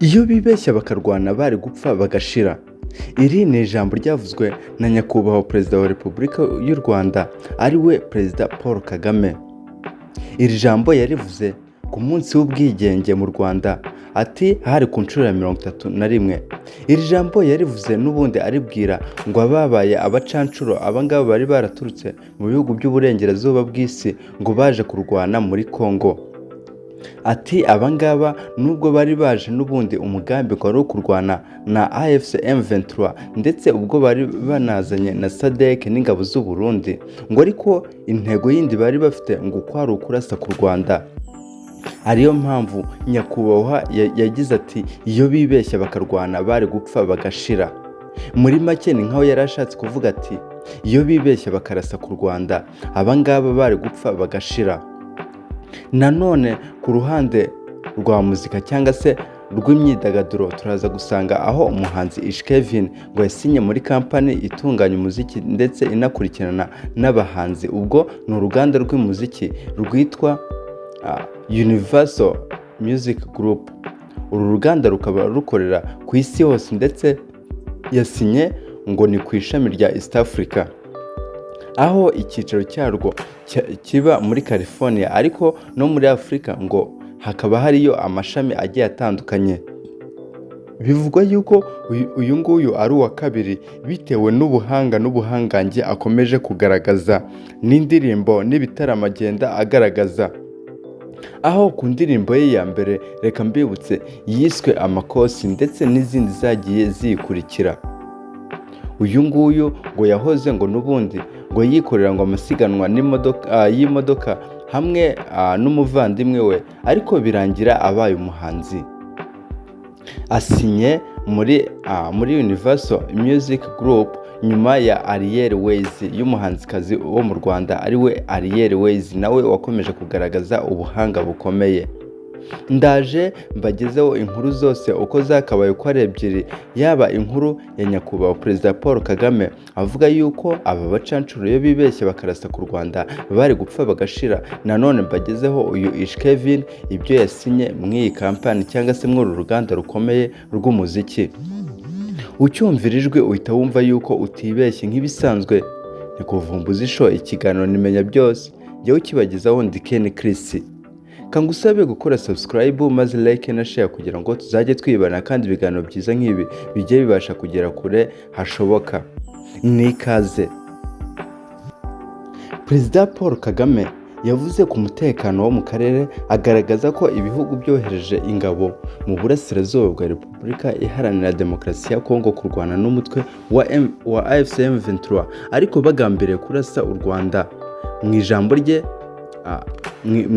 Iyo bibeshya bakarwana bari gupfa bagashira. Iri ni ijambo ryavuzwe na Nyakubahwa Perezida wa Repubulika y'u Rwanda, ari we Perezida Paul Kagame. Iri jambo yarivuze ku munsi w'ubwigenge mu Rwanda, ati hari ku nshuro ya 31. Iri jambo yarivuze n'ubundi aribwira ngo ababaye abacanshuro, abangaba bari baraturutse mu bihugu by'uburengerazuba bw'isi ngo baje kurwana muri Congo. Ati abangaba nubwo bari baje n'ubundi umugambi ngo wari uwo kurwana na AFC M23, ndetse ubwo bari banazanye na SADC n'ingabo z'u Burundi, ngo ariko intego yindi bari bafite ngo kwari ukurasa ku Rwanda. Ariyo mpamvu nyakubahwa yagize ati iyo bibeshya bakarwana bari gupfa bagashira. Muri make ni nkaho yari ashatse kuvuga ati iyo bibeshya bakarasa ku Rwanda, abangaba bari gupfa bagashira. Nanone ku ruhande rwa muzika cyangwa se rw'imyidagaduro, turaza gusanga aho umuhanzi Ish Kevin ngo yasinye muri kampani itunganya umuziki ndetse inakurikirana n'abahanzi. Ubwo ni uruganda rw'umuziki rwitwa Universal Music Group. Uru ruganda rukaba rukorera ku isi hose, ndetse yasinye ngo ni ku ishami rya East Africa, aho icyicaro cyarwo kiba muri California, ariko no muri Afurika ngo hakaba hariyo amashami agiye atandukanye. Bivugwa yuko uyu nguyu ari uwa kabiri bitewe n'ubuhanga n'ubuhangange akomeje kugaragaza n'indirimbo n'ibitaramo agenda agaragaza. Aho ku ndirimbo ye ya mbere, reka mbibutse, yiswe Amakosi, ndetse n'izindi zagiye ziyikurikira. Uyu nguyu ngo yahoze ngo n'ubundi ngo yikorera ngo amasiganwa y'imodoka hamwe n'umuvandimwe we, ariko birangira abaye umuhanzi. Asinye muri Universal Music Group nyuma ya Ariel Wayz, y'umuhanzikazi wo mu Rwanda ariwe Ariel Wayz, nawe wakomeje kugaragaza ubuhanga bukomeye. Ndaje mbagezeho inkuru zose uko zakabaye uko ari ebyiri, yaba inkuru ya Nyakubahwa Perezida Paul Kagame avuga yuko aba bacancuro iyo bibeshye bakarasa ku Rwanda bari gupfa bagashira, nanone mbagezeho uyu Ish Kevin ibyo yasinye mu iyi kampani cyangwa se muri uru ruganda rukomeye rw'umuziki. Ucyumvira ijwi uhita wumva yuko utibeshye. Nk'ibisanzwe ni Kuvumbuza Show, ikiganiro nimenya byose, njyewe ukibagezaho ndi Ken Chris. Kangusabe gukora subscribe maze like na share kugira ngo tuzajye twibana, kandi ibiganiro byiza nk'ibi bijye bibasha kugera kure hashoboka. Ni ikaze. Perezida Paul Kagame yavuze ku mutekano wo mu karere, agaragaza ko ibihugu byohereje ingabo mu burasirazuba bwa Repubulika Iharanira Demokarasi ya Kongo kurwana n'umutwe wa AFC M23, ariko bagambiriye kurasa u Rwanda. Mu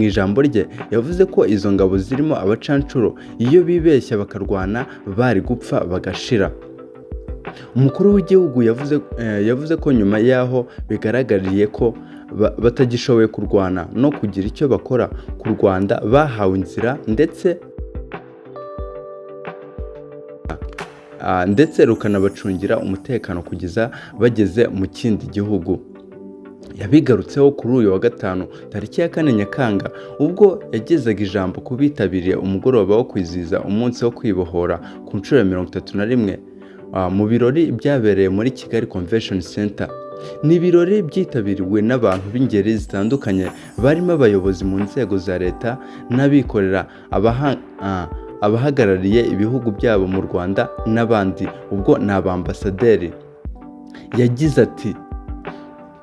ijambo rye yavuze ko izo ngabo zirimo abacancuro, iyo bibeshya bakarwana bari gupfa bagashira. Umukuru w'igihugu yavuze ko nyuma y'aho bigaragariye ko batagishoboye kurwana no kugira icyo bakora ku Rwanda, bahawe inzira ndetse rukanabacungira umutekano kugeza bageze mu kindi gihugu. Yabigarutseho kuri uyu wa gatanu tariki ya 4 Nyakanga, ubwo yagezaga ijambo ku bitabiriye umugoroba wo kwizihiza umunsi wo kwibohora ku nshuro ya 31, mu birori byabereye muri Kigali Convention Center. Ni ibirori byitabiriwe n'abantu b'ingeri zitandukanye, barimo abayobozi mu nzego za leta n'abikorera, abahagarariye ibihugu byabo mu Rwanda n'abandi, ubwo ni abambasaderi. Yagize ati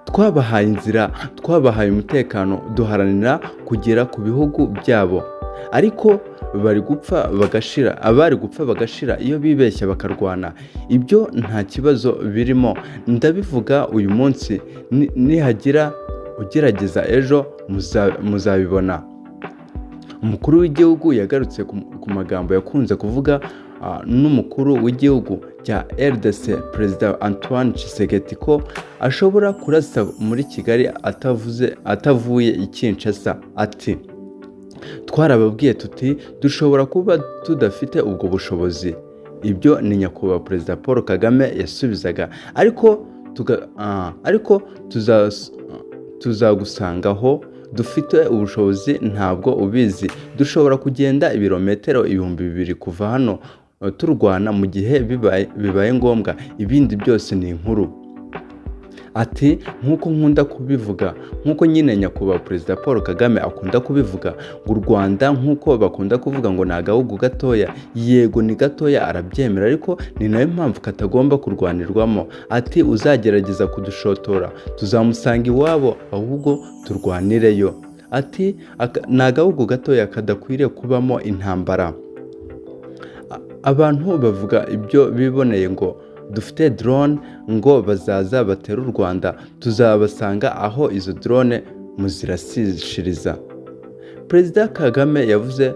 twabahaye inzira, twabahaye umutekano, duharanira kugera ku bihugu byabo, ariko bari gupfa bagashira, abari gupfa bagashira iyo bibeshya bakarwana. Ibyo nta kibazo birimo, ndabivuga uyu munsi, nihagira ugerageza ejo muzabibona. Umukuru w'igihugu yagarutse ku magambo yakunze kuvuga n'umukuru w'igihugu cya RDC, Perezida Antoine Tshisekedi, ko ashobora kurasa muri Kigali atavuze atavuye i Kinshasa. Ati twarababwiye tuti dushobora kuba tudafite ubwo bushobozi. Ibyo ni Nyakubahwa Perezida Paul Kagame yasubizaga, ariko tuzagusangaho Dufite ubushobozi, ntabwo ubizi, dushobora kugenda ibirometero 2000 kuva hano turwana mu gihe bibaye ngombwa. Ibindi byose ni inkuru." Ati nk'uko nkunda kubivuga, nk'uko nyine nyakubahwa Perezida Paul Kagame akunda kubivuga, ngo u Rwanda, nk'uko bakunda kuvuga ngo ni agahugu gatoya, yego ni gatoya, arabyemera, ariko ni nayo mpamvu katagomba kurwanirwamo. Ati uzagerageza kudushotora tuzamusanga iwabo, ahubwo turwanireyo. Ati ni agahugu gatoya kadakwiriye kubamo intambara. Abantu bavuga ibyo biboneye ngo dufite drone, ngo bazaza batere u Rwanda, tuzabasanga aho izo drone muzirasishiriza. Perezida Kagame yavuze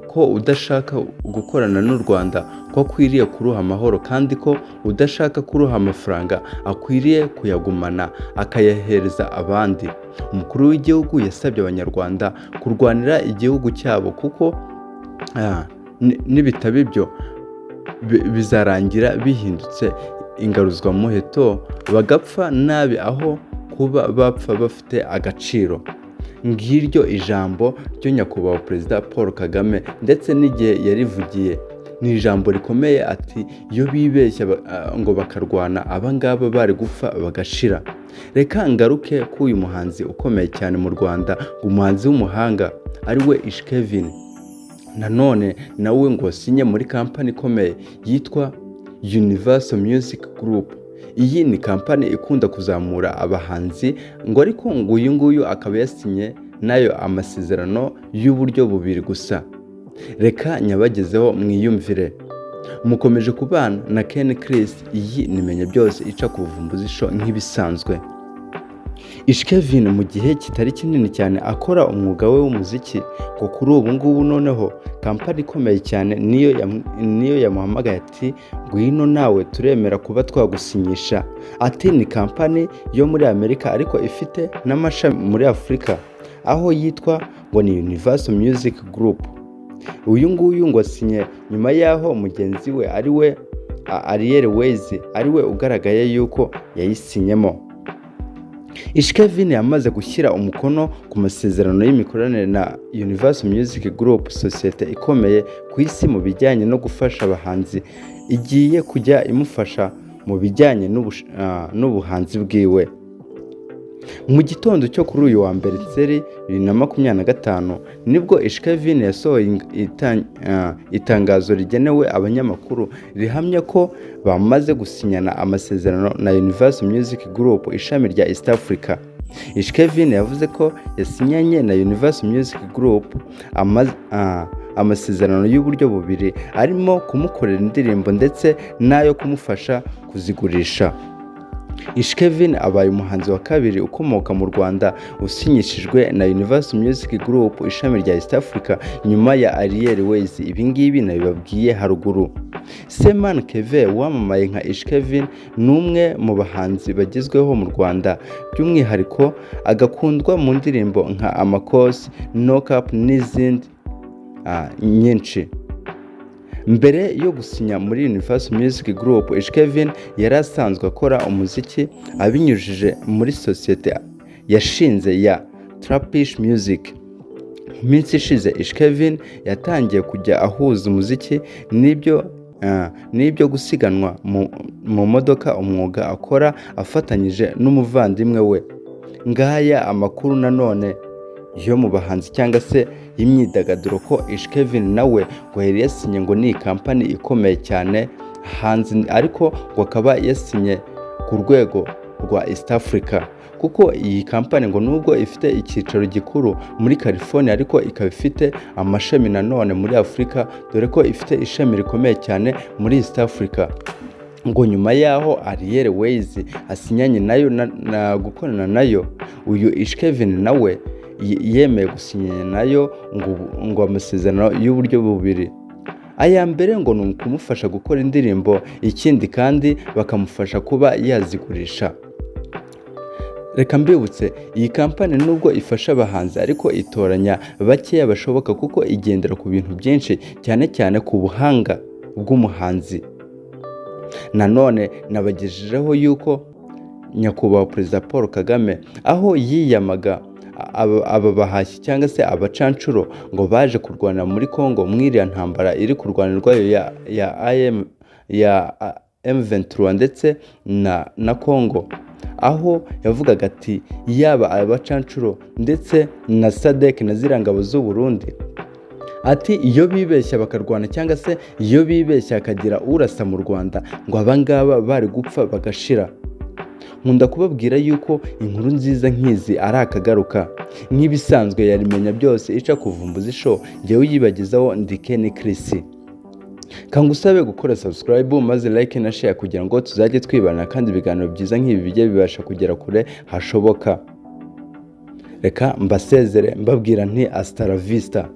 ko udashaka gukorana n'u Rwanda ko akwiriye kuruha amahoro, kandi ko udashaka kuruha amafaranga akwiriye kuyagumana akayahereza abandi. Umukuru w'igihugu yasabye Abanyarwanda kurwanira igihugu cyabo, kuko nibitaba ibyo bizarangira bihindutse ingaruzwamuheto, bagapfa nabi aho kuba bapfa bafite agaciro. Ngiryo ijambo ryo nyakubahwa Perezida Paul Kagame, ndetse n'igihe yarivugiye ni ijambo rikomeye. Ati iyo bibeshya ngo bakarwana, abangaba bari gupfa bagashira. Reka ngaruke k'uyu muhanzi ukomeye cyane mu Rwanda, umuhanzi w'umuhanga ari we Ish Kevin. Nanone nawe ngo sinye muri kampani ikomeye yitwa Universal Music Group. Iyi ni kampani ikunda kuzamura abahanzi, ngo ariko ngo uyu nguyu akaba yasinye nayo amasezerano y'uburyo bubiri gusa. Reka nyabagezeho mwiyumvire. Mukomeje kubana na Ken Chris, iyi nimenya byose ica ku buvumbuzi show nk'ibisanzwe. Ish Kevin mu gihe kitari kinini cyane akora umwuga we w'umuziki, ngo kuri ubu ngubu noneho kampani ikomeye cyane niyo yamuhamagaye, ati ngwino nawe turemera kuba twagusinyisha. Ati ni kampani yo muri Amerika ariko ifite n'amashami muri Afurika, aho yitwa ngo ni Universal Music Group. Uyu nguyu ngo asinye nyuma y'aho mugenzi we ari we Ariel Wayz ari we ugaragaye yuko yayisinyemo. Ish Kevin yamaze gushyira umukono ku masezerano y'imikoranire na Universal Music Group, sosiyete ikomeye ku isi mu bijyanye no gufasha abahanzi, igiye kujya imufasha mu bijyanye n'ubuhanzi bwiwe. Mu gitondo cyo kuri uyu wa mbere Nzeri 2025, nibwo Ish Kevin yasohoye itangazo rigenewe abanyamakuru rihamya ko bamaze gusinyana amasezerano na Universal Music Group, ishami rya East Africa. Ish Kevin yavuze ko yasinyanye na Universal Music Group amasezerano y'uburyo bubiri, arimo kumukorera indirimbo ndetse n'ayo kumufasha kuzigurisha. Ish Kevin abaye umuhanzi wa kabiri ukomoka mu Rwanda usinyishijwe na Universal Music Group, ishami rya East Africa, nyuma ya Ariel Wayz. Ibi ngibi nabibabwiye haruguru. Seman Keve wamamaye nka Ish Kevin ni umwe mu bahanzi bagezweho mu Rwanda, by'umwihariko agakundwa mu ndirimbo nka Amakosi, No Cap n'izindi nyinshi. Mbere yo gusinya muri Universal Music Group, Ish Kevin yari asanzwe akora umuziki abinyujije muri sosiyete yashinze ya Trapish Music. Mu minsi ishize Ish Kevin yatangiye kujya ahuza umuziki n'ibyo gusiganwa mu modoka, umwuga akora afatanyije n'umuvandimwe we. Ngaya amakuru nanone yo mu bahanzi cyangwa se y'imyidagaduro, ko Ish Kevin nawe ngo yari yasinye ngo ni kampani ikomeye cyane hanze, ariko ngo akaba yasinye ku rwego rwa East Africa, kuko iyi kampani ngo nubwo ifite icyicaro gikuru muri California, ariko ikaba ifite amashami nanone muri Afurika, dore ko ifite ishami rikomeye cyane muri East Africa. Ngo nyuma y'aho Ariel Wayz asinyanye nayo na gukorana nayo, uyu Ish Kevin nawe yemeye gusinyana nayo ngo amasezerano y'uburyo bubiri. Aya mbere ngo ni ukumufasha gukora indirimbo, ikindi kandi bakamufasha kuba yazigurisha. Reka mbibutse, iyi kampani nubwo ifasha abahanzi, ariko itoranya bakeya bashoboka, kuko igendera ku bintu byinshi, cyane cyane ku buhanga bw'umuhanzi. Nanone nabagejejeho yuko nyakubahwa Perezida Paul Kagame aho yiyamaga aba bahashyi cyangwa se abacancuro ngo baje kurwana muri Congo mw'iriya ntambara iri kurwanirwayo ya IM ya M23 ndetse na Congo, aho yavugaga ati yaba abacancuro ndetse na SADC na ziriya ngabo z'u Burundi, ati iyo bibeshya bakarwana cyangwa se iyo bibeshya hakagira urasa mu Rwanda, ngo abangaba bari gupfa bagashira. Nkunda kubabwira yuko inkuru nziza nk'izi ari akagaruka. Nk'ibisanzwe yarimenya byose ica kuvumbuza isho, njyewe uyibagezaho ndi Ken Chris. Kangusabe gukora subscribe maze like na share kugira ngo tuzajye twibana, kandi ibiganiro byiza nk'ibi bijye bibasha kugera kure hashoboka. Reka mbasezere mbabwira nti hasta la vista.